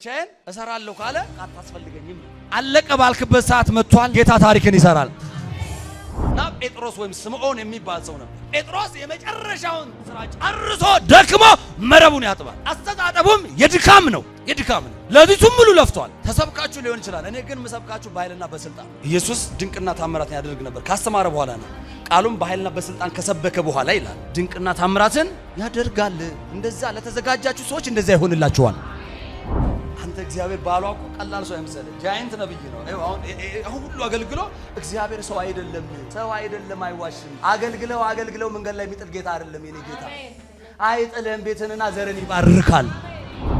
ብቻዬን እሰራለሁ ካለ አታስፈልገኝም። አለቀ ባልክበት ሰዓት መጥቷል። ጌታ ታሪክን ይሰራል። እና ጴጥሮስ ወይም ስምዖን የሚባል ሰው ነበር። ጴጥሮስ የመጨረሻውን ስራ ጨርሶ ደክሞ መረቡን ያጥባል። አስተጣጠቡም የድካም ነው፣ የድካም ነው። ለሊቱን ሙሉ ለፍቷል። ተሰብካችሁ ሊሆን ይችላል። እኔ ግን ምሰብካችሁ በኃይልና በስልጣን። ኢየሱስ ድንቅና ታምራትን ያደርግ ነበር ካስተማረ በኋላ ነው። ቃሉም በኃይልና በስልጣን ከሰበከ በኋላ ይላል ድንቅና ታምራትን ያደርጋል። እንደዛ ለተዘጋጃችሁ ሰዎች እንደዛ ይሆንላችኋል። አንተ እግዚአብሔር ባሏ እኮ ቀላል ሰው አይመስልም። Giant ነብይ ነው። አሁን አሁን ሁሉ አገልግሎ እግዚአብሔር ሰው አይደለም፣ ሰው አይደለም፣ አይዋሽም። አገልግለው አገልግለው መንገድ ላይ የሚጥል ጌታ አይደለም። የኔ ጌታ አይጥልም። ቤትንና ዘርን ይባርካል።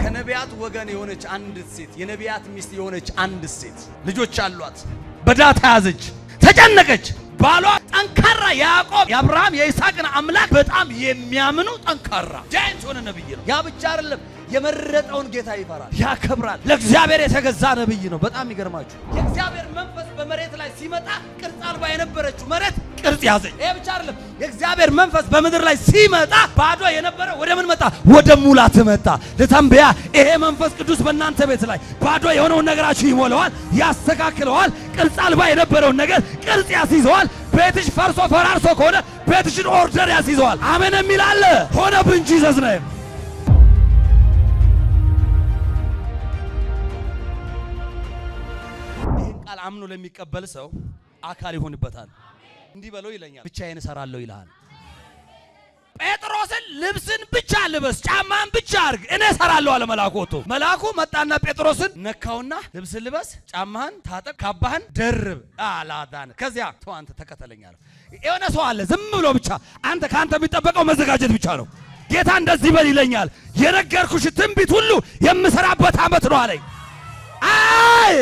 ከነቢያት ወገን የሆነች አንድ ሴት፣ የነቢያት ሚስት የሆነች አንድ ሴት ልጆች አሏት። በዕዳ ተያዘች፣ ተጨነቀች። ባሏ ጠንካራ የያዕቆብ፣ የአብርሃም፣ የይስሐቅን አምላክ በጣም የሚያምኑ ጠንካራ giant የሆነ ነብይ ነው። ያ ብቻ አይደለም፣ የመረጠውን ጌታ ይፈራል፣ ያከብራል። ለእግዚአብሔር የተገዛ ነብይ ነው። በጣም ይገርማችሁ፣ የእግዚአብሔር መንፈስ በመሬት ላይ ሲመጣ ቅርጽ አልባ የነበረችው መሬት ቅርጽ ያዘች። ይሄ ብቻ አይደለም፣ የእግዚአብሔር መንፈስ በምድር ላይ ሲመጣ ባዶ የነበረ ወደ ምን መጣ? ወደ ሙላት መጣ። ልተንብያ፣ ይሄ መንፈስ ቅዱስ በእናንተ ቤት ላይ ባዶ የሆነውን ነገራችሁ ይሞላዋል፣ ያስተካክለዋል። ቅርጽ አልባ የነበረውን ነገር ቅርጽ ያስይዘዋል። ቤትሽ ፈርሶ ፈራርሶ ከሆነ ቤትሽን order ያስይዘዋል። አሜን የሚል አለ? ሆነብን Jesus name። ይህን ቃል አምኖ ለሚቀበል ሰው አካል ይሆንበታል። እንዲህ በለው ይለኛል፣ ብቻዬን እሰራለሁ ይልሃል። ጴጥሮስን ልብስን ብቻ ልበስ፣ ጫማን ብቻ አርግ፣ እኔ እሰራለሁ አለ መልአኩ ወጥቶ። መልአኩ መጣና ጴጥሮስን ነካውና ልብስን ልበስ፣ ጫማህን ታጠቅ፣ ካባህን ደርብ አላዳን። ከዚያ ተው አንተ ተከተለኝ አለው። የሆነ ሰው አለ ዝም ብሎ ብቻ አንተ ከአንተ የሚጠበቀው መዘጋጀት ብቻ ነው። ጌታ እንደዚህ በል ይለኛል፣ የነገርኩሽ ትንቢት ሁሉ የምሰራበት ዓመት ነው አለኝ። አይ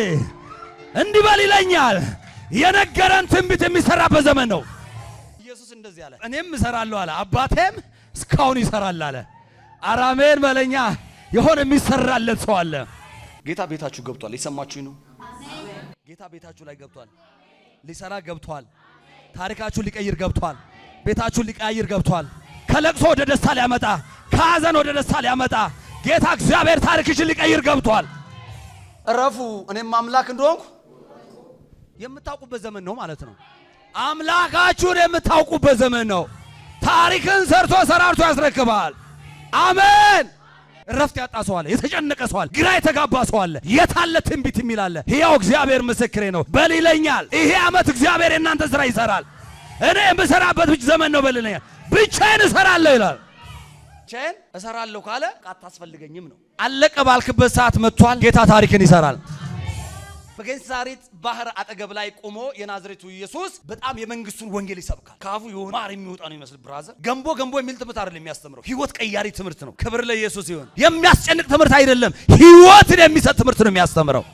እንዲህ በል ይለኛል፣ የነገረን ትንቢት የሚሰራበት ዘመን ነው። ኢየሱስ እንደዚህ አለ፣ እኔም እሰራለሁ አለ፣ አባቴም እስካሁን ይሰራል አለ። አራሜን በለኛ። የሆነ የሚሰራለት ሰው አለ። ጌታ ቤታችሁ ገብቷል። የሰማችሁኝ ነው። ጌታ ቤታችሁ ላይ ገብቷል። ሊሰራ ገብቷል። ታሪካችሁን ሊቀይር ገብቷል። ቤታችሁን ሊቀይር ገብቷል። ከለቅሶ ወደ ደስታ ሊያመጣ፣ ከሀዘን ወደ ደስታ ሊያመጣ ጌታ እግዚአብሔር ታሪክሽን ሊቀይር ገብቷል። እረፉ፣ እኔም አምላክ እንደሆንኩ የምታውቁበት ዘመን ነው ማለት ነው። አምላካችሁን የምታውቁበት ዘመን ነው። ታሪክን ሰርቶ ሰራርቶ ያስረክባል። አሜን። እረፍት ያጣ ሰው አለ፣ የተጨነቀ ሰው አለ፣ ግራ የተጋባ ሰው አለ። የታለ ትንቢት የሚል አለ። ሕያው እግዚአብሔር ምስክሬ ነው በል ይለኛል። ይሄ ዓመት እግዚአብሔር የእናንተ ስራ ይሰራል። እኔ የምሰራበት ዘመን ነው በል ይለኛል። ብቻዬን እሰራለሁ ይላል። ብቻዬን እሰራለሁ ካለ አታስፈልገኝም ነው። አለቀ ባልክበት ሰዓት መጥቷል። ጌታ ታሪክን ይሰራል። በጌንሳሬጥ ባህር አጠገብ ላይ ቆሞ የናዝሬቱ ኢየሱስ በጣም የመንግስቱን ወንጌል ይሰብካል። ከአፉ የሆነ ማር የሚወጣ ነው ይመስል brother። ገንቦ ገንቦ የሚል ትምህርት አይደለም የሚያስተምረው፣ ህይወት ቀያሪ ትምህርት ነው። ክብር ለኢየሱስ ይሁን። የሚያስጨንቅ ትምህርት አይደለም፣ ህይወትን የሚሰጥ ትምህርት ነው የሚያስተምረው።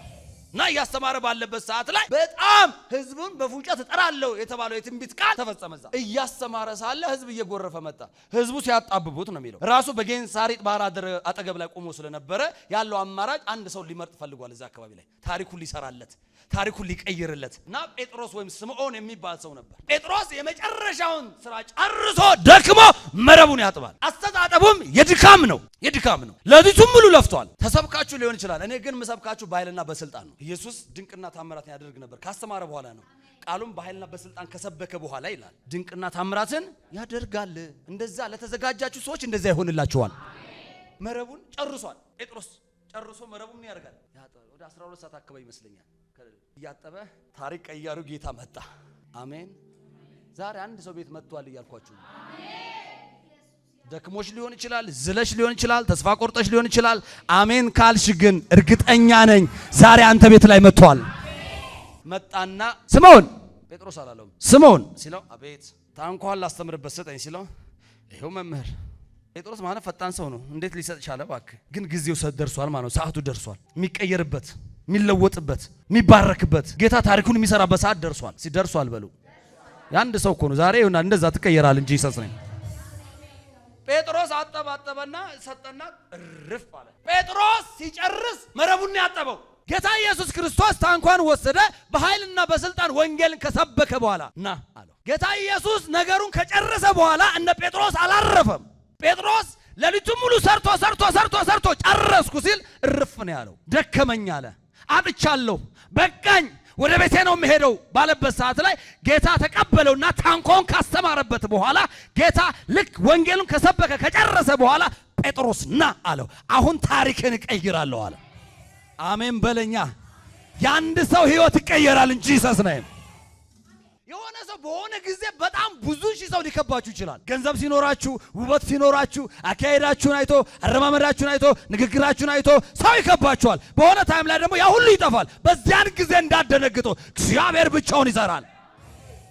እና እያስተማረ ባለበት ሰዓት ላይ በጣም ህዝቡን በፉጨት እጠራለሁ የተባለው የትንቢት ቃል ተፈጸመ። እዛ እያስተማረ ሳለ ህዝብ እየጎረፈ መጣ። ህዝቡ ሲያጣብቡት ነው የሚለው። ራሱ በጌንሳሬጥ ባህር አጠገብ ላይ ቆሞ ስለነበረ ያለው አማራጭ አንድ ሰው ሊመርጥ ፈልጓል። እዛ አካባቢ ላይ ታሪኩን ሊሰራለት፣ ታሪኩን ሊቀይርለት እና ጴጥሮስ ወይም ስምዖን የሚባል ሰው ነበር። ጴጥሮስ የመጨረሻውን ስራ ጨርሶ ደክሞ መረቡን ያጥባል። አስተጣጠቡም የድካም ነው፣ የድካም ነው። ለሊቱን ሙሉ ለፍቷል። ተሰብካችሁ ሊሆን ይችላል። እኔ ግን ምሰብካችሁ በኃይልና በስልጣን ነው። ኢየሱስ ድንቅና ታምራትን ያደርግ ነበር ካስተማረ በኋላ ነው። ቃሉም በኃይልና በስልጣን ከሰበከ በኋላ ይላል ድንቅና ታምራትን ያደርጋል። እንደዛ ለተዘጋጃችሁ ሰዎች እንደዛ ይሆንላችኋል። መረቡን ጨርሷል። ጴጥሮስ ጨርሶ መረቡን ምን ያደርጋል? ወደ 12 ሰዓት አካባቢ ይመስለኛል እያጠበ ታሪክ ቀያሪው ጌታ መጣ። አሜን። ዛሬ አንድ ሰው ቤት መጥቷል እያልኳችሁ ነው። ደክሞሽ ሊሆን ይችላል፣ ዝለሽ ሊሆን ይችላል፣ ተስፋ ቆርጠሽ ሊሆን ይችላል። አሜን ካልሽ ግን እርግጠኛ ነኝ ዛሬ አንተ ቤት ላይ መጥቷል። መጣና ስምዖን፣ ጴጥሮስ አላለውም፣ ስምዖን ሲለው አቤት፣ ታንኳን ላስተምርበት ስጠኝ ሲለው ይኸው መምህር። ጴጥሮስ ማለት ፈጣን ሰው ነው። እንዴት ሊሰጥ ቻለ? እባክህ ግን ጊዜው ደርሷል ማለት ነው። ሰዓቱ ደርሷል። የሚቀየርበት፣ የሚለወጥበት፣ የሚባረክበት ጌታ ታሪኩን የሚሰራበት ሰዓት ደርሷል። ሲደርሷል በሉ። የአንድ ሰው እኮ ነው ዛሬ ይሁን እንደዛ ትቀየራል እንጂ Jesus ነኝ። ጴጥሮስ አጠበ አጠበና ሰጠና እርፍ አለ። ጴጥሮስ ሲጨርስ መረቡን ያጠበው ጌታ ኢየሱስ ክርስቶስ ታንኳን ወሰደ። በኃይልና በስልጣን ወንጌልን ከሰበከ በኋላ ና አለው። ጌታ ኢየሱስ ነገሩን ከጨረሰ በኋላ እነ ጴጥሮስ አላረፈም። ጴጥሮስ ሌሊቱን ሙሉ ሰርቶ ሰርቶ ሰርቶ ሰርቶ ጨረስኩ ሲል እርፍ ነው ያለው። ደከመኝ አለ፣ አጥቻለሁ፣ በቃኝ፣ ወደ ቤቴ ነው የምሄደው ባለበት ሰዓት ላይ ጌታ ተቀበለውና ታንኳውን ካስተማረበት በኋላ፣ ጌታ ልክ ወንጌሉን ከሰበከ ከጨረሰ በኋላ ጴጥሮስ ና አለው። አሁን ታሪክን እቀይራለሁ አለ። አሜን በለኛ። የአንድ ሰው ህይወት ይቀየራል እንጂ Jesus name። የሆነ ሰው በሆነ ጊዜ በጣም ብዙ ሺህ ሰው ሊከባችሁ ይችላል። ገንዘብ ሲኖራችሁ፣ ውበት ሲኖራችሁ፣ አካሄዳችሁን አይቶ፣ አረማመዳችሁን አይቶ፣ ንግግራችሁን አይቶ ሰው ይከባችኋል። በሆነ time ላይ ደግሞ ያ ሁሉ ይጠፋል። በዚያን ጊዜ እንዳትደነግጡ፣ እግዚአብሔር ብቻውን ይሰራል።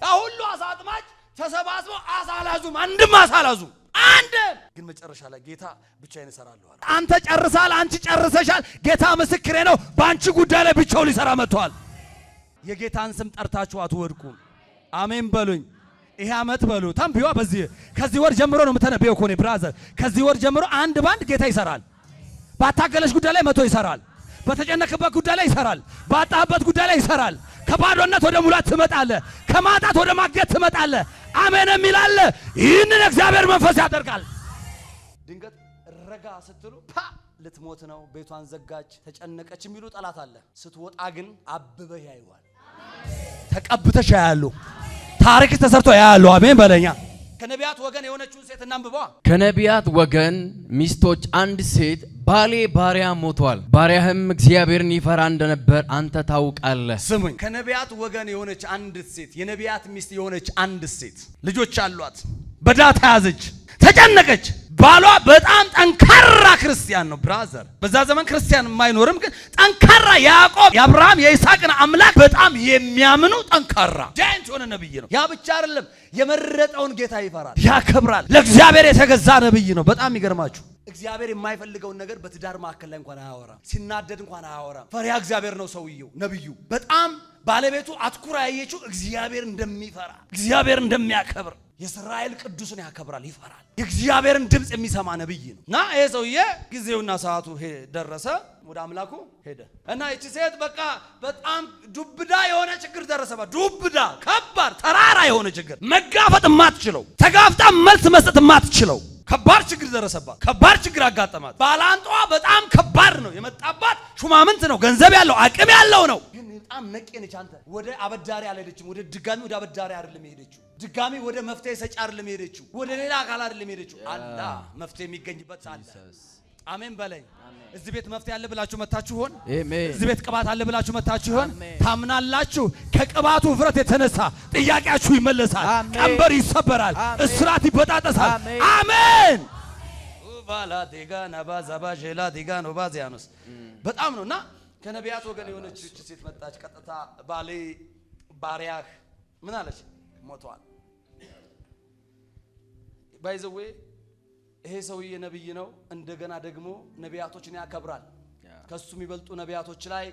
ያ ሁሉ አሳ አጥማጅ ተሰባስበው አሳ አላዙም፣ አንድም አሳ አላዙም። አንድም ግን መጨረሻ ላይ ጌታ ብቻዬን እሰራለሁ አለ። አንተ ጨርሰሃል፣ አንቺ ጨርሰሻል። ጌታ ምስክሬ ነው። በአንቺ ጉዳይ ላይ ብቻውን ሊሰራ መጥቷል። የጌታን ስም ጠርታችሁ አትወድቁም። አሜን በሉኝ። ይሄ ዓመት በሉ ተንብዩ። በዚህ ከዚህ ወር ጀምሮ ነው የምተነብየው እኮ እኔ brother። ከዚህ ወር ጀምሮ አንድ ባንድ ጌታ ይሰራል። ባታገለሽ ጉዳይ ላይ መቶ ይሰራል። በተጨነቅበት ጉዳይ ላይ ይሰራል። ባጣህበት ጉዳይ ላይ ይሰራል። ከባዶነት ወደ ሙላት ትመጣለህ። ከማጣት ወደ ማግኘት ትመጣለህ። አሜን የሚል አለ። ይህንን እግዚአብሔር መንፈስ ያደርጋል። ድንገት ረጋ ስትሉ ፓ ልትሞት ነው፣ ቤቷን ዘጋች፣ ተጨነቀች የሚሉ ጠላት አለ። ስትወጣ ግን አብበህ ያዩሃል። ተቀብተሽ ያያሉ። ታሪክ ተሰርቶ ያያሉ። አሜን በለኛ። ከነቢያት ወገን የሆነችውን ሴት እናንብበዋ። ከነቢያት ወገን ሚስቶች አንድ ሴት ባሌ ባሪያህ ሞቷል፣ ባሪያህም እግዚአብሔርን ይፈራ እንደነበር አንተ ታውቃለህ። ስሙኝ፣ ከነቢያት ወገን የሆነች አንድ ሴት፣ የነቢያት ሚስት የሆነች አንድ ሴት ልጆች አሏት። በዕዳ ተያዘች፣ ተጨነቀች። ባሏ በጣም ጠንካራ ክርስቲያን ነው brother። በዛ ዘመን ክርስቲያን የማይኖርም ግን ጠንካራ የያዕቆብ፣ የአብርሃም፣ የይስሐቅን አምላክ በጣም የሚያምኑ ጠንካራ giant የሆነ ነብይ ነው። ያ ብቻ አይደለም፣ የመረጠውን ጌታ ይፈራል፣ ያከብራል። ለእግዚአብሔር የተገዛ ነብይ ነው። በጣም ይገርማችሁ፣ እግዚአብሔር የማይፈልገውን ነገር በትዳር መካከል ላይ እንኳን አያወራም። ሲናደድ እንኳን አያወራም። ፈሪሃ እግዚአብሔር ነው ሰውየው፣ ነብዩ። በጣም ባለቤቱ አትኩራ ያየችው እግዚአብሔር እንደሚፈራ፣ እግዚአብሔር እንደሚያከብር፣ የእስራኤል ቅዱስን ያከብራል፣ ይፈራል። የእግዚአብሔርን ድምፅ የሚሰማ ነብይ ነው። እና ይሄ ሰውዬ ጊዜውና ሰዓቱ ደረሰ፣ ወደ አምላኩ ሄደ። እና ይቺ ሴት በቃ በጣም ዱብዳ የሆነ ችግር ደረሰባት። ዱብዳ፣ ከባድ ተራራ የሆነ ችግር፣ መጋፈጥ የማትችለው፣ ተጋፍጣ መልስ መስጠት የማትችለው ከባድ ችግር ደረሰባት። ከባድ ችግር አጋጠማት። ባላንጣዋ በጣም ከባድ ነው የመጣባት። ሹማምንት ነው፣ ገንዘብ ያለው፣ አቅም ያለው ነው። ግን በጣም ነቄ ነች። አንተ ወደ አበዳሪ አልሄደችም። ወደ ድጋሚ ወደ አበዳሪ አይደለም የሄደችው። ድጋሚ ወደ መፍትሄ ሰጪ አይደለም የሄደችው። ወደ ሌላ አካል አይደለም የሄደችው። አላ መፍትሄ የሚገኝበት አለ። አሜን በለኝ። እዚህ ቤት መፍትሄ አለ ብላችሁ መታችሁ ይሆን? እዚህ ቤት ቅባት አለ ብላችሁ መታችሁ ይሆን? ታምናላችሁ? ከቅባቱ ውፍረት የተነሳ ጥያቄያችሁ ይመለሳል፣ ቀንበር ይሰበራል፣ እስራት ይበጣጠሳል። አሜን። ባላ ዴጋ ናባ ዛባ ዤላ ዴጋ ኖባ ዚያኖስ በጣም ነው። እና ከነቢያት ወገን የሆነች ሴት መጣች። ቀጥታ ባሌ ባሪያህ ምን አለች? ሞቷል። By the way ይሄ ሰውዬ ነብይ ነው። እንደገና ደግሞ ነቢያቶችን ያከብራል። ከሱ የሚበልጡ ነቢያቶች ላይ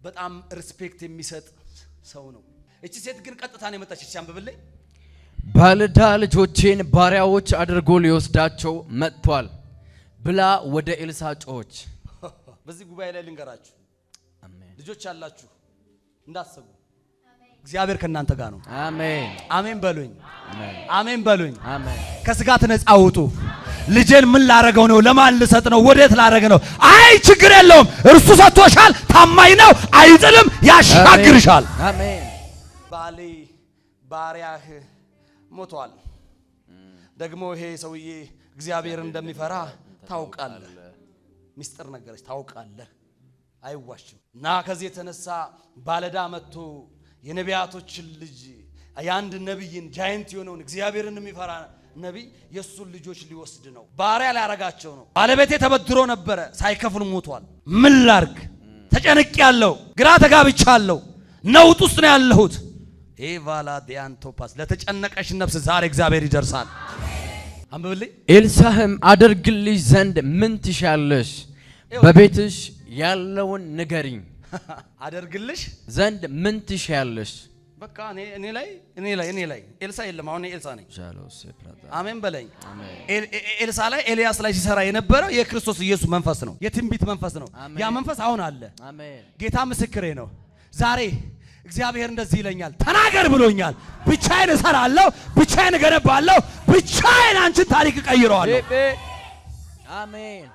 በጣም respect የሚሰጥ ሰው ነው። እቺ ሴት ግን ቀጥታ ነው የመጣች። እቺ አንብብልኝ። ባለዕዳ ልጆቼን ባሪያዎች አድርጎ ሊወስዳቸው መጥቷል ብላ ወደ ኤልሳዕ ጮኸች። በዚህ ጉባኤ ላይ ልንገራችሁ፣ ልጆች ያላችሁ እንዳትሰጉ፣ እግዚአብሔር ከእናንተ ጋር ነው። አሜን። አሜን በሉኝ። አሜን በሉኝ። አሜን። ከስጋት ነፃ አውጡ። ልጄን ምን ላረገው ነው? ለማን ልሰጥ ነው? ወዴት ላረግ ነው? አይ ችግር የለውም። እርሱ ሰጥቶሻል። ታማኝ ነው፣ አይጥልም፣ ያሻግርሻል። አሜን። ባሌ ባሪያህ ሞቷል። ደግሞ ይሄ ሰውዬ እግዚአብሔር እንደሚፈራ ታውቃለህ። ሚስጥር ነገረች። ታውቃለህ፣ አይዋሽም። እና ከዚህ የተነሳ ባለዕዳ መጥቶ የነቢያቶችን ልጅ፣ የአንድ ነቢይን፣ giant የሆነውን እግዚአብሔርን የሚፈራ ነቢይ የእሱን ልጆች ሊወስድ ነው። ባሪያ ሊያረጋቸው ነው። ባለቤቴ ተበድሮ ነበረ፣ ሳይከፍል ሞቷል። ምን ላርግ? ተጨንቄያለሁ፣ ግራ ተጋብቻለሁ፣ ነውጥ ውስጥ ነው ያለሁት። ኤቫላ ዲያንቶፓስ ለተጨነቀሽ ነፍስ ዛሬ እግዚአብሔር ይደርሳል። አንብብልኝ። ኤልሳዕም አደርግልሽ ዘንድ ምን ትሻለሽ? በቤትሽ ያለውን ንገሪኝ። አደርግልሽ ዘንድ ምን ትሻለሽ? በቃ እኔ ላይ ኤልሳ የለም። አሁን እኔ ኤልሳ ነኝ። አሜን በለኝ። ኤልሳ ላይ፣ ኤልያስ ላይ ሲሰራ የነበረው የክርስቶስ ኢየሱስ መንፈስ ነው፣ የትንቢት መንፈስ ነው። ያ መንፈስ አሁን አለ። ጌታ ምስክሬ ነው። ዛሬ እግዚአብሔር እንደዚህ ይለኛል፣ ተናገር ብሎኛል። ብቻዬን እሰራለሁ፣ ብቻዬን እገነባለሁ፣ ብቻዬን አንቺን ታሪክ እቀይረዋለሁ። አሜን።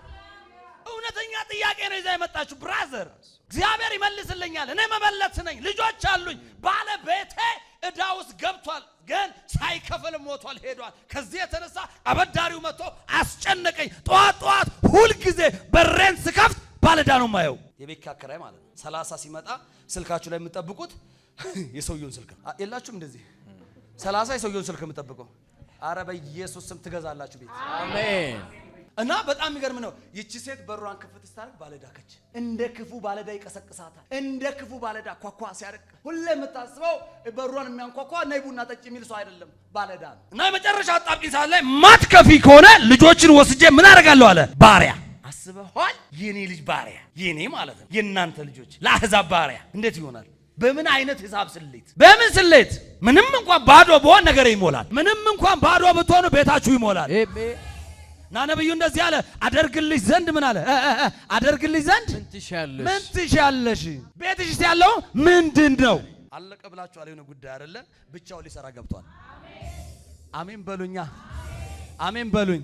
እውነተኛ ጥያቄ ነው ይዛ የመጣችሁ brother። እግዚአብሔር ይመልስልኛል። እኔ መበለት ነኝ፣ ልጆች አሉኝ። ባለቤቴ ዕዳ ውስጥ ገብቷል፣ ግን ሳይከፍል ሞቷል፣ ሄዷል። ከዚህ የተነሳ አበዳሪው መጥቶ አስጨነቀኝ። ጠዋት ጠዋት ሁልጊዜ በሬን ስከፍት ባለዕዳ ነው የማየው። የቤት አከራይ ማለት ነው። 30 ሲመጣ ስልካችሁ ላይ የምጠብቁት የሰውየውን ስልክ ነው። የላችሁም? እንደዚህ 30 የሰውየውን ስልክ የምጠብቀው። አረ በኢየሱስ ስም ትገዛላችሁ ቤት። አሜን። እና በጣም የሚገርም ነው። ይቺ ሴት በሯን ክፍት ስታደርግ ባለዕዳ ከች እንደ ክፉ ባለዕዳ ይቀሰቅሳታል። እንደ ክፉ ባለዕዳ ኳኳ ሲያደርግ ሁሌ የምታስበው በሯን የሚያንኳኳ ነይ ቡና ጠጭ የሚል ሰው አይደለም፣ ባለዕዳ ነው። እና የመጨረሻ አጣብቂኝ ሰዓት ላይ ማትከፊ ከሆነ ልጆችን ወስጄ ምን አደርጋለሁ አለ። ባሪያ አስበኋል። የኔ ልጅ ባሪያ፣ የኔ ማለት ነው የእናንተ ልጆች ለአሕዛብ ባሪያ እንዴት ይሆናል? በምን አይነት ሂሳብ ስሌት? በምን ስሌት? ምንም እንኳን ባዶ በሆን ነገር ይሞላል። ምንም እንኳን ባዶ ብትሆኑ ቤታችሁ ይሞላል። አሜን። እና ነብዩ እንደዚህ አለ፣ አደርግልሽ ዘንድ ምን አለ? አደርግልሽ ዘንድ ምን ትሻለሽ? ምን ትሻለሽ? ቤትሽ ያለው ምንድን ነው? አለቀ ብላችኋል። የሆነ ጉዳይ አይደለ? ብቻውን ሊሰራ ገብቷል። አሜን በሉኛ። አሜን በሉኝ።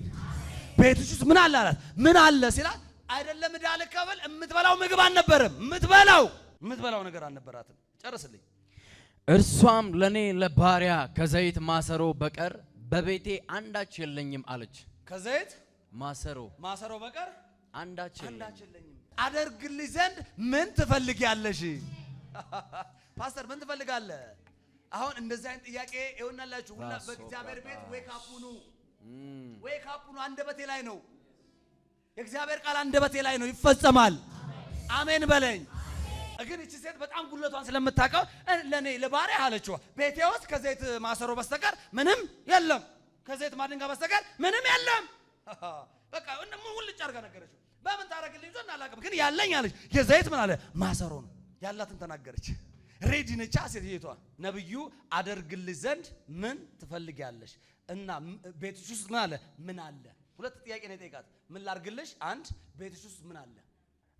ቤትሽ ውስጥ ምን አለ አላት። ምን አለ ሲላት፣ አይደለም ዕዳ ልከፍል የምትበላው ምግብ አልነበረም። የምትበላው ነገር አልነበራትም። ጨርስልኝ። እርሷም ለኔ ለባሪያ ከዘይት ማሰሮ በቀር በቤቴ አንዳች የለኝም አለች። ከዘይት ማሰሮ ማሰሮ በቀር አንዳች አንዳች የለኝም። የለኝም። አደርግልሽ ዘንድ ምን ትፈልጊያለሽ? ፓስተር ምን ትፈልጋለህ? አሁን እንደዚህ አይነት ጥያቄ ይሆናላችሁ ሁላ በእግዚአብሔር ቤት wake up ሁኑ፣ wake up ሁኑ። አንደበቴ ላይ ነው የእግዚአብሔር ቃል አንደበቴ ላይ ነው፣ ይፈጸማል። አሜን በለኝ። ግን እቺ ሴት በጣም ጉድለቷን ስለምታውቀው ለኔ ለባሪያ አለችዋ፣ ቤቴ ውስጥ ከዘይት ማሰሮ በስተቀር ምንም የለም፣ ከዘይት ማድጋ በስተቀር ምንም የለም። በቃ ሙልጭ አድርጋ ነገረችው። በምን ታደርግልኝ ዘንድ አላውቅም፣ ግን ያለኝ አለች የዘይት ምን አለ ማሰሮ ነው። ያላትን ተናገረች። Ready ነቻ ሴትየቷ። ነብዩ አደርግልሽ ዘንድ ምን ትፈልጊያለሽ? እና ቤትሽ ውስጥ ምን አለ ምን አለ? ሁለት ጥያቄ ነው የጠየቃት። ምን ላርግልሽ? አንድ ቤትሽ ውስጥ ምን አለ?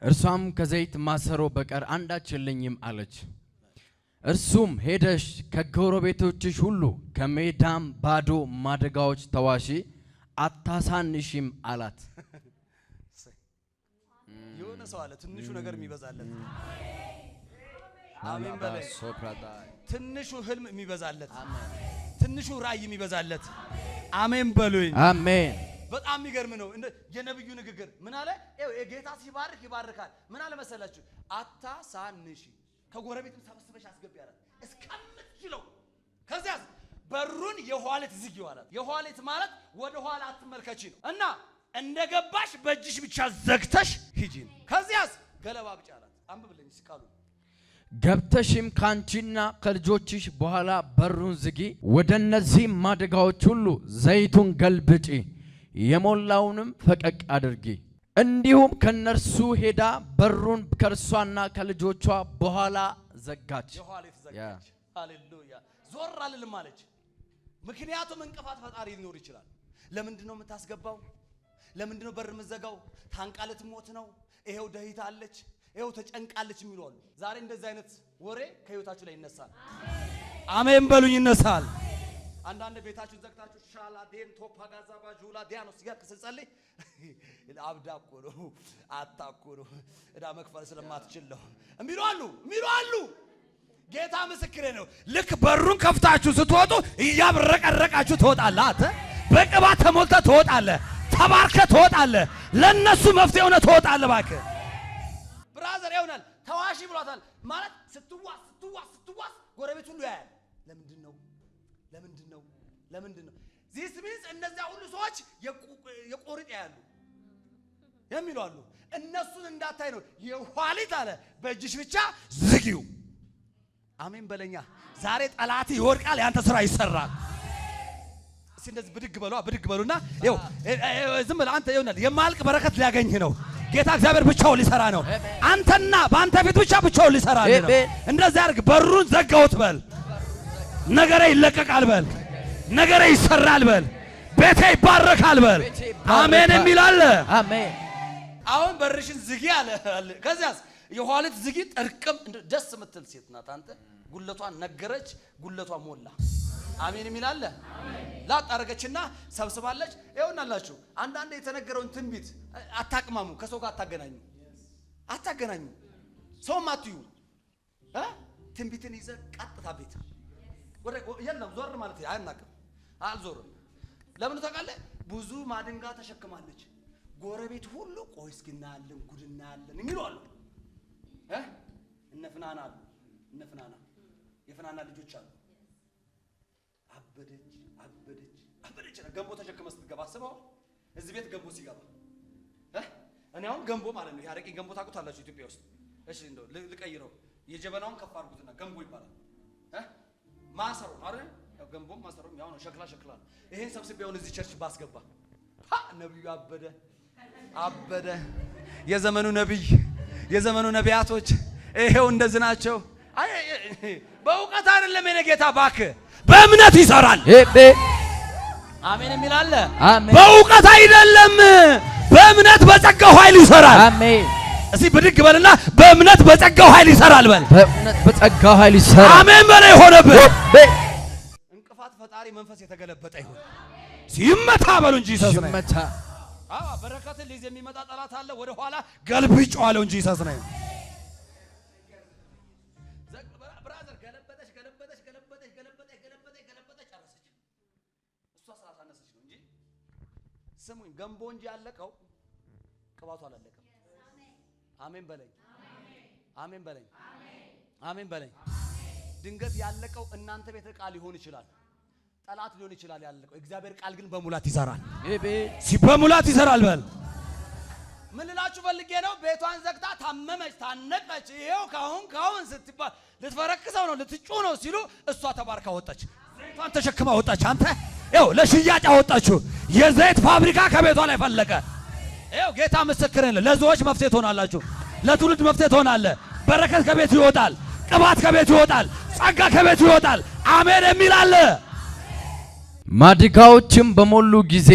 እርሷም ከዘይት ማሰሮ በቀር አንዳች የለኝም አለች። እርሱም ሄደሽ ከጎረቤቶችሽ ሁሉ ከሜዳም ባዶ ማድጋዎች ተዋሺ አታሳንሺም አላት። የሆነ ሰው አለ ትንሹ ነገር የሚበዛለት። አሜን በለኝ። ትንሹ ህልም የሚበዛለት፣ ትንሹ ራእይ የሚበዛለት። አሜን በሉኝ። አሜን። በጣም የሚገርም ነው የነብዩ ንግግር። ምን አለ? ይኸው የጌታ ሲባርክ ይባርካል። ምን አለ መሰላችሁ? አታሳንሺ፣ ከጎረቤትም ሰብስበሽ አስገቢ አላት እስከምትችለው። ከዚያስ በሩን የኋሊት ዝጊው አላት። የኋሊት ማለት ወደ ኋላ አትመልከቺ ነው እና እንደገባሽ በእጅሽ ብቻ ዘግተሽ ሂጂ ነው። ከዚያስ ገለባ ብቻ አላት። አንብብልኝ እስኪ ቃሉ። ገብተሽም ካንቺና ከልጆችሽ በኋላ በሩን ዝጊ፣ ወደ እነዚህ ማድጋዎች ሁሉ ዘይቱን ገልብጪ፣ የሞላውንም ፈቀቅ አድርጊ። እንዲሁም ከነርሱ ሄዳ በሩን ከእርሷና ከልጆቿ በኋላ ዘጋች። የኋሊት ዘጋች። ሃሌሉያ። ዞር አልልም አለች። ምክንያቱም እንቅፋት ፈጣሪ ሊኖር ይችላል። ለምንድን ነው የምታስገባው? ለምንድን ነው በር የምትዘጋው? ታንቃ ልትሞት ነው። ይሄው ደህይታለች፣ ይሄው ተጨንቃለች የሚሉ አሉ። ዛሬ እንደዚህ አይነት ወሬ ከህይወታችሁ ላይ ይነሳል። አሜን በሉኝ፣ ይነሳል። አንዳንድ ቤታችሁን ዘግታችሁ ሻላ ዴን ቶፓ ጋዛ ባጁላ ዲያኖስ እያልክ ስትጸልይ አብዳ እኮ ነው፣ አታ እኮ ነው፣ ዕዳ መክፈል ስለማትችል ነው የሚሉ አሉ፣ የሚሉ አሉ። ጌታ ምስክሬ ነው። ልክ በሩን ከፍታችሁ ስትወጡ እያብረቀረቃችሁ ትወጣለህ። አንተ በቅባት ተሞልተህ ትወጣለህ። ተባርከህ ትወጣለህ። ለነሱ መፍትሄ ሆነህ ትወጣለህ። እባክህ brother ይሆናል ተዋሺ ብሏታል ማለት ስትዋስ ስትዋስ ስትዋስ ጎረቤት ሁሉ ያያል። ለምንድን ነው ለምንድን ነው ለምንድን ነው this means እነዚያ ሁሉ ሰዎች የቆሪጥ ያያሉ የሚሉ አሉ። እነሱን እንዳታይ ነው የኋሊት አለ በእጅሽ ብቻ ዝጊው። አሜን በለኛ። ዛሬ ጠላት ይወድቃል፣ ያንተ ስራ ይሰራል። እስቲ እንደዚህ ብድግ በሉ፣ ብድግ በሉና ይኸው ዝም በል አንተ። ይሆናል የማልቅ በረከት ሊያገኝህ ነው። ጌታ እግዚአብሔር ብቻውን ሊሰራ ነው። አንተና በአንተ ፊት ብቻ ብቻውን ሊሰራ ነው። እንደዚህ አድርግ። በሩን ዘጋሁት በል። ነገሬ ይለቀቃል በል። ነገሬ ይሰራል በል። ቤቴ ይባረካል በል። አሜን የሚል አለ። አሜን። አሁን በርሽን ዝጊ አለ። ከዚያስ የኋሊት ዝጊ ጥርቅም። ደስ የምትል ሴት ናት። አንተ ጉለቷን ነገረች፣ ጉለቷ ሞላ። አሜን የሚል አለ? ላጥ አረገችና ሰብስባለች። ይኸውናላችሁ አንዳንድ የተነገረውን ትንቢት አታቅማሙ፣ ከሰው ጋር አታገናኙ፣ አታገናኙ፣ ሰውም አትዩ። ትንቢትን ይዘህ ቀጥታ ቤት የለም ዞር ማለት አያናቅም፣ አልዞርም። ለምን ታውቃለህ? ብዙ ማድንጋ ተሸክማለች። ጎረቤት ሁሉ ቆይ እስኪ እናያለን፣ ጉድ እናያለን የሚሉ አሉ። እነ ፍናና አሉ፣ እነ ፍናና የፍናና ልጆች አሉ። አበደች አበደች አበደች። ገንቦ ተሸክመ ስትገባ አስበው። እዚህ ቤት ገንቦ ሲገባ እኔ አሁን ገንቦ ማለት ነው የአረቄ ገንቦ ታውቁታላችሁ ኢትዮጵያ ውስጥ። እሺ እንደው ልቀይረው፣ የጀበናውን ከፍ አድርጉትና ገንቦ ይባላል። ማሰሮ አይደል? ያው ገንቦም ማሰሮም ያው ነው፣ ሸክላ ሸክላ ነው። ይሄን ሰብስቤ አሁን እዚህ church ባስገባ ነብዩ አበደ አበደ። የዘመኑ ነብይ፣ የዘመኑ ነቢያቶች ይሄው እንደዚህ ናቸው። አይ በእውቀት አይደለም የኔ ጌታ እባክህ፣ በእምነት ይሰራል። አሜን የሚል አለ? በእውቀት አይደለም፣ በእምነት በጸጋው ኃይል ይሰራል። አሜን። እስቲ ብድግ በልና በእምነት በጸጋው ኃይል ይሰራል በል። በእምነት በጸጋው ኃይል ይሰራል። አሜን በለ። የሆነብህ እንቅፋት ፈጣሪ መንፈስ የተገለበጠ ይሁን። ሲመታ በሉ እንጂ Jesus ነው። ሲመታ። አዎ በረከትን ሊይዝ የሚመጣ ጠላት አለ። ወደ ኋላ ገልብጬዋለሁ እንጂ Jesus ነው። Brother ገለበጠች ገለበጠች ገለበጠች ገለበጠች ገለበጠች ገለበጠች ጨረሰች። እሷ ስላሳነሰች ነው እንጂ ስሙኝ፣ ገንቦ እንጂ ያለቀው ቅባቱ አላለቀም። አሜን በለኝ፣ አሜን በለኝ፣ አሜን በለኝ። ድንገት ያለቀው እናንተ ቤት ዕቃ ሊሆን ይችላል፣ ጠላት ሊሆን ይችላል ያለቀው። እግዚአብሔር ቃል ግን በሙላት ይሰራል። በሙላት ይሰራል። በል ምን ልላችሁ ፈልጌ ነው? ቤቷን ዘግታ ታመመች፣ ታነቀች። ይሄው ካሁን ካሁን ስትባል ልትፈረክሰው ነው ልትጩ ነው ሲሉ እሷ ተባርካ ወጣች። ዘይቷን ተሸክማ ወጣች። አንተ ይኸው ለሽያጭ አወጣችሁ። የዘይት ፋብሪካ ከቤቷ ላይ ፈለቀ። ይኸው ጌታ ምስክር ነው። ለዞዎች መፍትሄ ትሆናላችሁ። ለትውልድ መፍትሄ ትሆናለህ። በረከት ከቤቱ ይወጣል። ቅባት ከቤቱ ይወጣል። ጸጋ ከቤቱ ይወጣል። አሜን የሚል አለ? ማድጋዎችም በሞሉ ጊዜ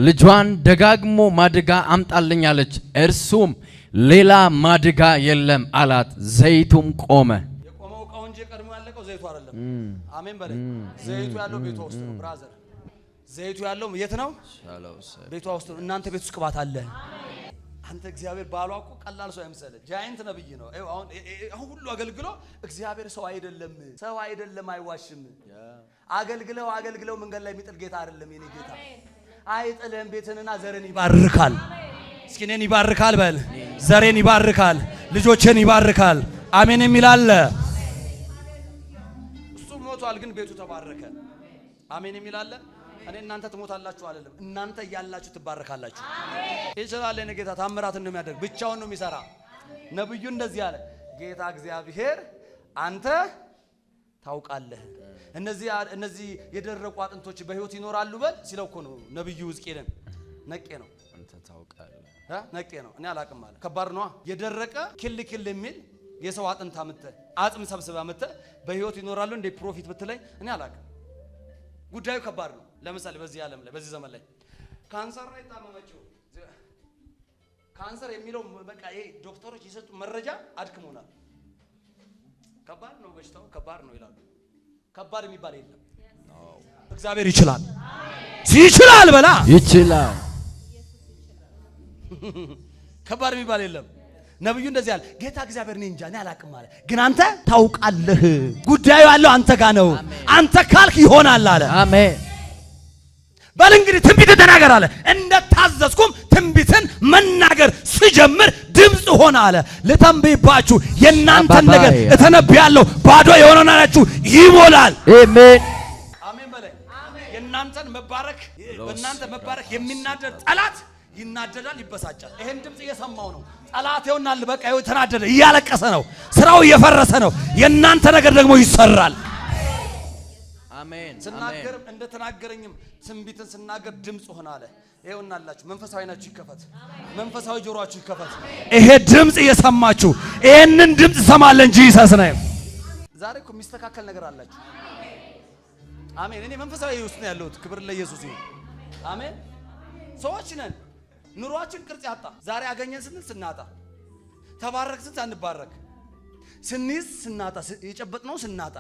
ልጇን ደጋግሞ ማድጋ አምጣልኝ አለች። እርሱም ሌላ ማድጋ የለም አላት። ዘይቱም ቆመ። የቆመው እቃው እንጂ ቀድሞ ያለቀው ዘይቱ አይደለም። አሜን በለኝ። ዘይቱ ያለው ቤቷ ውስጥ ነው brother። ዘይቱ ያለው የት ነው? ቤቷ ውስጥ ነው። እናንተ ቤት ውስጥ ቅባት አለ። አንተ እግዚአብሔር ባሏ እኮ ቀላል ሰው አይምሰልህ። Giant ነብይ ነው። አሁን ሁሉ አገልግሎ እግዚአብሔር ሰው አይደለም፣ ሰው አይደለም፣ አይዋሽም። አገልግለው አገልግለው መንገድ ላይ የሚጥል ጌታ አይደለም። የኔ ጌታ አይጥልህም። ቤትንና ዘርን ይባርካል። እስኪ እኔን ይባርካል በል። ዘሬን ይባርካል፣ ልጆችን ይባርካል። አሜን የሚል አለ? እሱ ሞቷል፣ ግን ቤቱ ተባረከ። አሜን የሚል አለ? እኔ እናንተ ትሞታላችሁ አይደለም፣ እናንተ እያላችሁ ትባረካላችሁ። ይችላል። የኔ ጌታ ታምራትን ነው የሚያደርግ፣ ብቻውን ነው የሚሰራ። ነብዩ እንደዚህ አለ፣ ጌታ እግዚአብሔር አንተ ታውቃለህ፣ እነዚህ የደረቁ አጥንቶች በህይወት ይኖራሉ በል ሲለው እኮ ነው ነብዩ ሕዝቅኤልን። ነቄ ነው አንተ ታውቃለህ፣ ነቄ ነው። እኔ አላቅም አለ። ከባድ ነዋ። የደረቀ ክል ክል የሚል የሰው አጥንት አምጥተህ አጽም ሰብስበህ አምጥተህ በህይወት ይኖራሉ እንደ prophet ብትለኝ እኔ አላቅም። ጉዳዩ ከባድ ነው። ለምሳሌ በዚህ ዓለም ላይ በዚህ ዘመን ላይ ካንሰር ላይ ታመመችው ካንሰር የሚለው በቃ ይሄ ዶክተሮች የሰጡ መረጃ አድክሞናል። ከባድ ነው በሽታው ከባድ ነው ይላሉ። ከባድ የሚባል የለም። እግዚአብሔር ይችላል። ይችላል በላ ይችላል። ከባድ የሚባል የለም። ነብዩ እንደዚህ አለ፣ ጌታ እግዚአብሔር እኔ እንጃ እኔ አላቅም አለ፣ ግን አንተ ታውቃለህ። ጉዳዩ ያለው አንተ ጋር ነው። አንተ ካልክ ይሆናል አለ። አሜን። በል እንግዲህ ትንቢትን ተናገር አለ። እንደታዘዝኩም ትንቢትን መናገር ስጀምር ድምፅ ሆነ አለ። ልተንብይባችሁ የእናንተን ነገር እተነብያለሁ፣ ባዶ የሆነናችሁ ይሞላል። አሜን። አሜን በለኝ። የእናንተን መባረክ በእናንተ መባረክ የሚናደድ ጠላት ይናደዳል፣ ይበሳጫል። ይሄን ድምፅ እየሰማው ነው ጠላት። ይሆናል በቃ ይኸው የተናደደ እያለቀሰ ነው፣ ስራው እየፈረሰ ነው። የእናንተ ነገር ደግሞ ይሰራል። አሜን። ስናገር እንደተናገረኝም ትንቢትን ስናገር ድምፅ ሆነ አለ። ይኸውናላችሁ መንፈሳዊ ናችሁ ይከፈት፣ መንፈሳዊ ጆሮአችሁ ይከፈት። ይሄ ድምፅ እየሰማችሁ ይሄንን ድምፅ ሰማለን እንጂ Jesus ነው። ዛሬ እኮ የሚስተካከል ነገር አላችሁ። አሜን። እኔ መንፈሳዊ ውስጥ ነው ያለሁት። ክብር ለኢየሱስ ይሁን። አሜን። ሰዎች ነን። ኑሯችን ቅርጽ ያጣ። ዛሬ አገኘን ስንል ስናጣ፣ ተባረክ ስንል ሳንባረክ፣ ስንይዝ ስናጣ፣ የጨበጥነው ስናጣ፣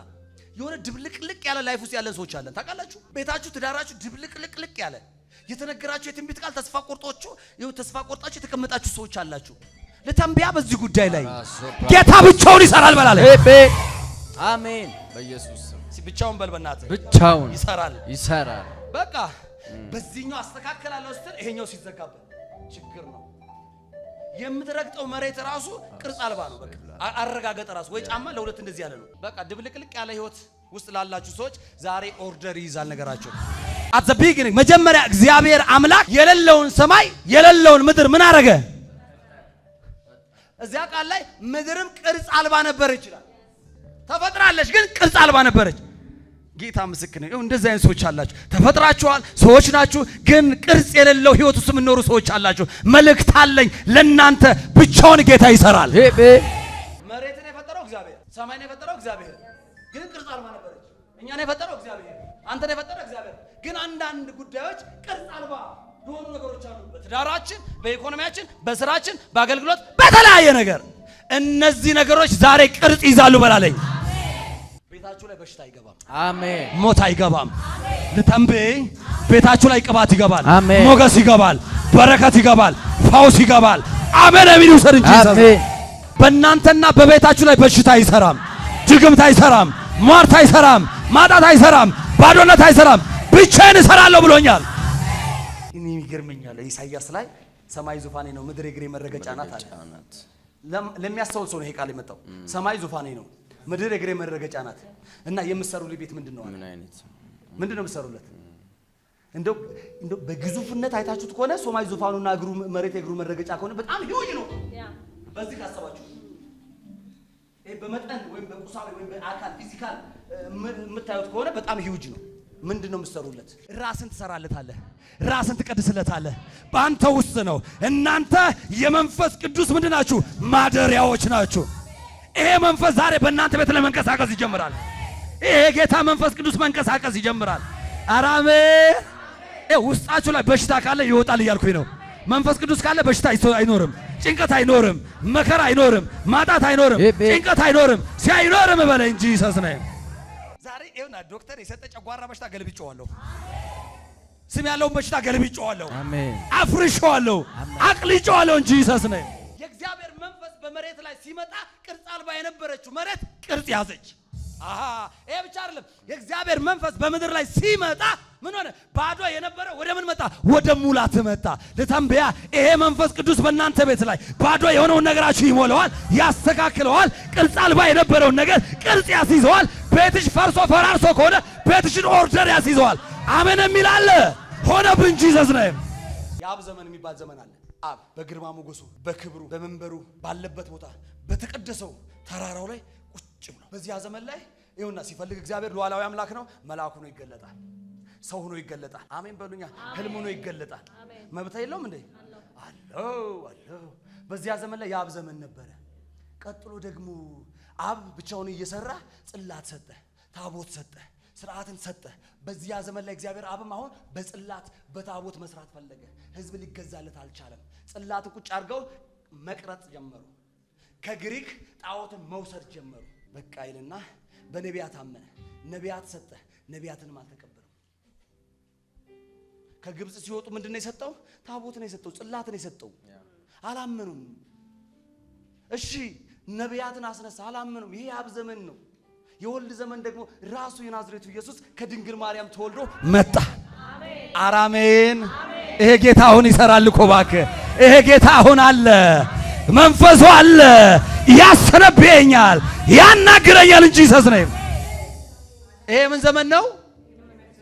የሆነ ድብልቅልቅ ያለ life ውስጥ ያለን ሰዎች አለን። ታውቃላችሁ? ቤታችሁ፣ ትዳራችሁ ድብልቅልቅልቅ ያለ፣ የተነገራችሁ የትንቢት ቃል ተስፋ ቆርጦችሁ፣ ይኸው ተስፋ ቆርጣችሁ የተቀመጣችሁ ሰዎች አላችሁ። ልተንብያ በዚህ ጉዳይ ላይ፣ ጌታ ብቻውን ይሰራል በላለ። አሜን። በኢየሱስ ስም። ብቻውን በል በእናትህ። ብቻውን ይሰራል። ይሰራል። በቃ በዚህኛው አስተካከላለሁ ስትል ይሄኛው ሲዘጋበት ችግር ነው። የምትረግጠው መሬት ራሱ ቅርጽ አልባ ነው። በቃ አረጋገጥ ራሱ ወይ ጫማ ለሁለት እንደዚህ ያለ ነው። በቃ ድብልቅልቅ ያለ ህይወት ውስጥ ላላችሁ ሰዎች ዛሬ order ይይዛል ነገራቸው። At the beginning መጀመሪያ እግዚአብሔር አምላክ የሌለውን ሰማይ የሌለውን ምድር ምን አረገ? እዚያ ቃል ላይ ምድርም ቅርጽ አልባ ነበረች ይላል። ተፈጥራለች፣ ግን ቅርጽ አልባ ነበረች። ጌታ ምስክር ነው። እንደዚህ አይነት ሰዎች አላችሁ። ተፈጥራችኋል፣ ሰዎች ናችሁ፣ ግን ቅርጽ የሌለው ህይወት ውስጥ የምትኖሩ ሰዎች አላችሁ። መልእክት አለኝ ለእናንተ፣ ብቻውን ጌታ ይሰራል። መሬትን የፈጠረው እግዚአብሔር፣ ሰማይን የፈጠረው እግዚአብሔር፣ ግን ቅርጽ አልባ ነበረች። እኛን የፈጠረው እግዚአብሔር፣ አንተን የፈጠረው እግዚአብሔር፣ ግን አንዳንድ ጉዳዮች ቅርጽ አልባ የሆኑ ነገሮች አሉ። በትዳራችን፣ በኢኮኖሚያችን፣ በስራችን፣ በአገልግሎት፣ በተለያየ ነገር እነዚህ ነገሮች ዛሬ ቅርጽ ይዛሉ በላለኝ። ቤታችሁ ላይ በሽታ አይገባም። አሜን። ሞት አይገባም። ልተንብይ፣ ቤታችሁ ላይ ቅባት ይገባል። አሜን። ሞገስ ይገባል። በረከት ይገባል። ፈውስ ይገባል። አሜን የሚል ይውሰድ እንጂ። አሜን። በእናንተና በቤታችሁ ላይ በሽታ አይሰራም። ድግምት አይሰራም። ሟርት አይሰራም። ማጣት አይሰራም። ባዶነት አይሰራም። ብቻዬን እሰራለሁ ብሎኛል። እኔ ይገርመኛል። ኢሳይያስ ላይ ሰማይ ዙፋኔ ነው፣ ምድር የእግሬ መረገጫ ናት አለ። ለሚያስተውል ሰው ነው ይሄ ቃል የመጣው። ሰማይ ዙፋኔ ነው፣ ምድር የእግሬ መረገጫ ናት እና የምትሰሩልኝ ቤት ምንድን ነው አለ። ምን አይነት ምንድን ነው የምትሰሩለት? እንደው እንደው በግዙፍነት አይታችሁት ከሆነ ሰማይ ዙፋኑና እግሩ መሬት የእግሩ መረገጫ ከሆነ በጣም huge ነው። በዚህ ካሰባችሁ፣ ይሄ በመጠን ወይም በቁሳዊ ወይም በአካል physical የምታዩት ከሆነ በጣም huge ነው። ምንድን ነው የምትሰሩለት? ራስን ትሰራለታለህ፣ ራስን ትቀድስለታለህ። በአንተ ውስጥ ነው። እናንተ የመንፈስ ቅዱስ ምንድን ናችሁ? ማደሪያዎች ናችሁ። ይሄ መንፈስ ዛሬ በእናንተ ቤት ላይ መንቀሳቀስ ይጀምራል። ይሄ ጌታ መንፈስ ቅዱስ መንቀሳቀስ ይጀምራል። አራሜ ውስጣችሁ ላይ በሽታ ካለ ይወጣል እያልኩኝ ነው። መንፈስ ቅዱስ ካለ በሽታ አይኖርም፣ ጭንቀት አይኖርም፣ መከራ አይኖርም፣ ማጣት አይኖርም፣ ጭንቀት አይኖርም፣ ሲያይኖርም በለ እንጂ Jesus ነው። ዛሬ ይኸውና ዶክተር የሰጠ ጨጓራ በሽታ ገልብጬዋለሁ። ስም ያለውን በሽታ ገልብጬዋለሁ። አሜን። አፍርሼዋለሁ፣ አቅልጬዋለሁ እንጂ Jesus ነው። የእግዚአብሔር መንፈስ በመሬት ላይ ሲመጣ ቅርጽ አልባ የነበረችው መሬት ቅርጽ ያዘች። አሃ፣ ይሄ ብቻ አይደለም። የእግዚአብሔር መንፈስ በምድር ላይ ሲመጣ ምን ሆነ? ባዶ የነበረ ወደ ምን መጣ? ወደ ሙላት መጣ። ልተንብያ፣ ይሄ መንፈስ ቅዱስ በእናንተ ቤት ላይ ባዶ የሆነውን ነገራችሁ ይሞላዋል፣ ያስተካክለዋል። ቅርጽ አልባ የነበረውን ነገር ቅርጽ ያስይዘዋል። ቤትሽ ፈርሶ ፈራርሶ ከሆነ ቤትሽን order ያስይዘዋል። አሜን የሚል አለ? ሆነብን Jesus name። የአብ ዘመን የሚባል ዘመን አለ። አብ በግርማ ሞገሱ፣ በክብሩ፣ በመንበሩ ባለበት ቦታ በተቀደሰው ተራራው ላይ ቁጭ ብሎ በዚያ ዘመን ላይ ይሁንና ሲፈልግ እግዚአብሔር ሉዓላዊ አምላክ ነው። መልአክ ሆኖ ይገለጣል። ሰው ሆኖ ይገለጣል። አሜን በሉኛ። ህልም ሆኖ ይገለጣል። መብት የለውም እንዴ? አለው፣ አለው። በዚያ ዘመን ላይ የአብ ዘመን ነበረ። ቀጥሎ ደግሞ አብ ብቻውን እየሰራ ጽላት ሰጠ፣ ታቦት ሰጠ፣ ስርዓትን ሰጠ። በዚያ ዘመን ላይ እግዚአብሔር አብም አሁን በጽላት በታቦት መስራት ፈለገ። ህዝብ ሊገዛለት አልቻለም። ጽላትን ቁጭ አድርገው መቅረጽ ጀመሩ። ከግሪክ ጣዖትን መውሰድ ጀመሩ። በቃ ይልና በነቢያት አመነ። ነቢያት ሰጠ፣ ነቢያትንም አልተቀበሉም። ከግብፅ ሲወጡ ምንድን ነው የሰጠው? ታቦት ነው የሰጠው፣ ጽላት ነው የሰጠው። አላመኑም። እሺ፣ ነቢያትን አስነሳ፣ አላመኑም። ይሄ የአብ ዘመን ነው። የወልድ ዘመን ደግሞ ራሱ የናዝሬቱ ኢየሱስ ከድንግል ማርያም ተወልዶ መጣ። አራሜን። ይሄ ጌታ አሁን ይሰራል እኮ እባክህ። ይሄ ጌታ አሁን አለ፣ መንፈሱ አለ፣ ያሰነብየኛል፣ ያናግረኛል እንጂ Jesus ነው። ይሄ ምን ዘመን ነው?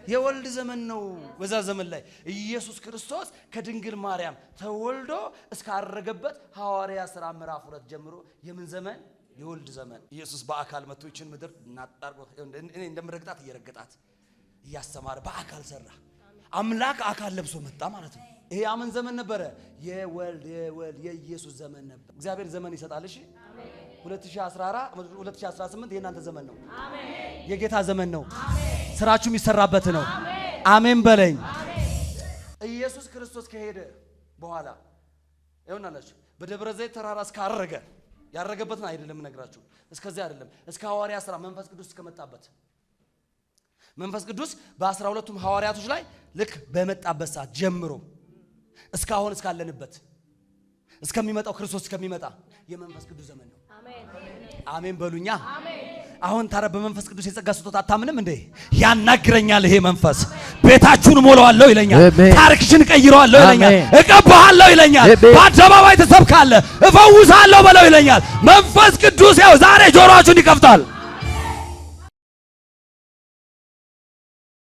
የወልድ ዘመን ነው። በዛ ዘመን ላይ ኢየሱስ ክርስቶስ ከድንግል ማርያም ተወልዶ እስካረገበት ሐዋርያ ሥራ ምዕራፍ 2 ጀምሮ የምን ዘመን? የወልድ ዘመን። ኢየሱስ በአካል መጥቶ ይችን ምድር ናጣርጎ እኔ እንደምረግጣት እየረገጣት እያስተማረ በአካል ሰራ። አምላክ አካል ለብሶ መጣ ማለት ነው። ይሄ የምን ዘመን ነበረ? የወልድ የኢየሱስ ዘመን ነበር። እግዚአብሔር ዘመን ይሰጣል። እሺ፣ 2014 2018 የእናንተ ዘመን ነው። የጌታ ዘመን ነው። ስራችሁ የሚሰራበት ነው። አሜን በለኝ። ኢየሱስ ክርስቶስ ከሄደ በኋላ ይሆናላችሁ በደብረ ዘይት ተራራ እስካረገ፣ ያረገበትን አይደለም ነግራችሁ፣ እስከዚያ አይደለም፣ እስከ ሐዋርያ ስራ መንፈስ ቅዱስ እስከመጣበት መንፈስ ቅዱስ በ12ቱም ሐዋርያቶች ላይ ልክ በመጣበት ሰዓት ጀምሮ እስካሁን እስካለንበት፣ እስከሚመጣው ክርስቶስ እስከሚመጣ የመንፈስ ቅዱስ ዘመን ነው። አሜን በሉኛ። አሁን ታዲያ በመንፈስ ቅዱስ የጸጋ ስጦታ አታምንም እንዴ? ያናግረኛል ይሄ መንፈስ። ቤታችሁን ሞላዋለሁ ይለኛል። ታሪክሽን ቀይረዋለሁ ይለኛል። እቀባሃለሁ ይለኛል። በአደባባይ ትሰብካለህ፣ እፈውሳለሁ በለው ይለኛል። መንፈስ ቅዱስ ያው ዛሬ ጆሮአችሁን ይከፍታል።